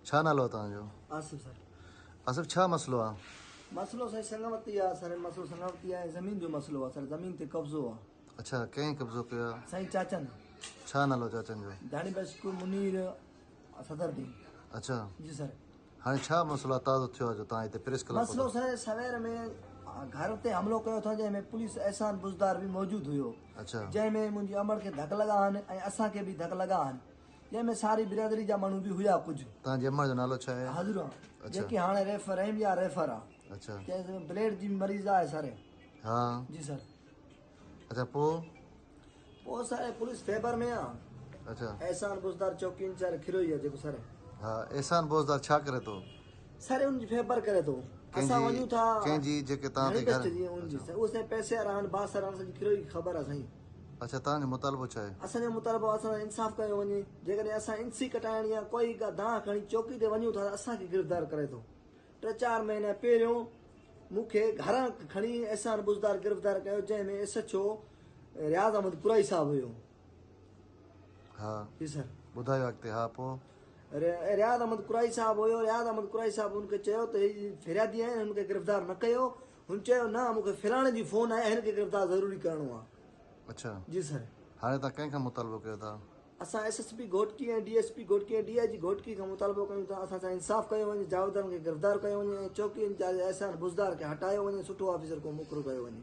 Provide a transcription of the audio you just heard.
ڇا نالو آ توهان جو؟ آصف سر. آصف ڇا مسئلو آ؟ مسئلو سائين سنگمتي آ سر مسئلو سنگمتي آ ۽ زمين جو مسئلو آ سر زمين تي قبضو آ. اڇا ڪنهن قبضو ڪيو آ؟ سائين چاچن. ڇا نالو چاچن جو؟ ڌڻي بخش منير صدر دين. اڇا. جي سر. هاڻي ڇا مسئلو آ تازو ٿيو آ جو توهان هتي پريس ڪلب مسئلو سر سوير ۾ گهر تي حملو ڪيو اٿن جنهن ۾ پوليس احسان بوزدار به موجود هيو. اڇا. جنهن ۾ منهنجي امڙ کي ڌڪ لڳا آهن ۽ اسان کي به ڌڪ لڳا آهن. جنهن ۾ ساري برادري جا ماڻهو به هيا ڪجهه. توهان جي امڙ جو نالو ڇا آهي؟ حاضر آ جيڪي هاڻي ريفر رحيم يار ريفر آ. اڇا. جنهن بليڊ جي مريض آهي سر. ها. جي سر. اڇا پو؟ پو سر پوليس فيبر ۾ آ. اڇا. احسان بوزدار چوڪي انچارج کروئي آ جيڪو سر. ها احسان بوزدار ڇا ڪري ٿو؟ سر ان جي فيبر ڪري ٿو. اسان وڃون ٿا. ڪنهن جي جيڪي توهان تي گهر. جي ان جي سر اهو سائين پئسي وارا آهن بااثر آهن سڄي کروئي کي خبر آ سائين. اڇا توهان جو مطالبو ڇا آهي؟ اسان جو مطالبو آهي اسان سان انصاف ڪيو وڃي جيڪڏهن اسان انسي ڪٽائڻ يا ڪوئي ڪا دانهن کڻي چوڪي تي وڃون ٿا ته اسان کي گرفتار ڪري ٿو ٽي چار مهينا پهريون مون کي گهران کڻي احسان بوزدار گرفتار ڪيو جنهن ۾ S H O Riaz Ahmed Korai صاحب هيو. ها جي سر. ٻڌايو اڳتي ها پو. رياض احمد قرائي صاحب هيو رياض احمد قرائي صاحب ان کي چيو ته هي فريادي آهن هن کي گرفتار نه ڪيو هن چيو نه مون کي فلاڻي جي فون آئي هن کي گرفتار ضروري ڪرڻو آ. اڇا جي سر. هاڻي توهان ڪنهن کان مطالبو ڪيو ٿا؟ اسان S S P Ghotki ۽ D S P Ghotki ۽ D I G Ghotki کان مطالبو ڪيون ٿا اسان سان انصاف ڪيو وڃي جوابدارن کي گرفتار ڪيو وڃي ۽ چوڪي انچارج احسان بوزدار کي هٽايو وڃي سٺو آفيسر ڪو مقرر ڪيو وڃي.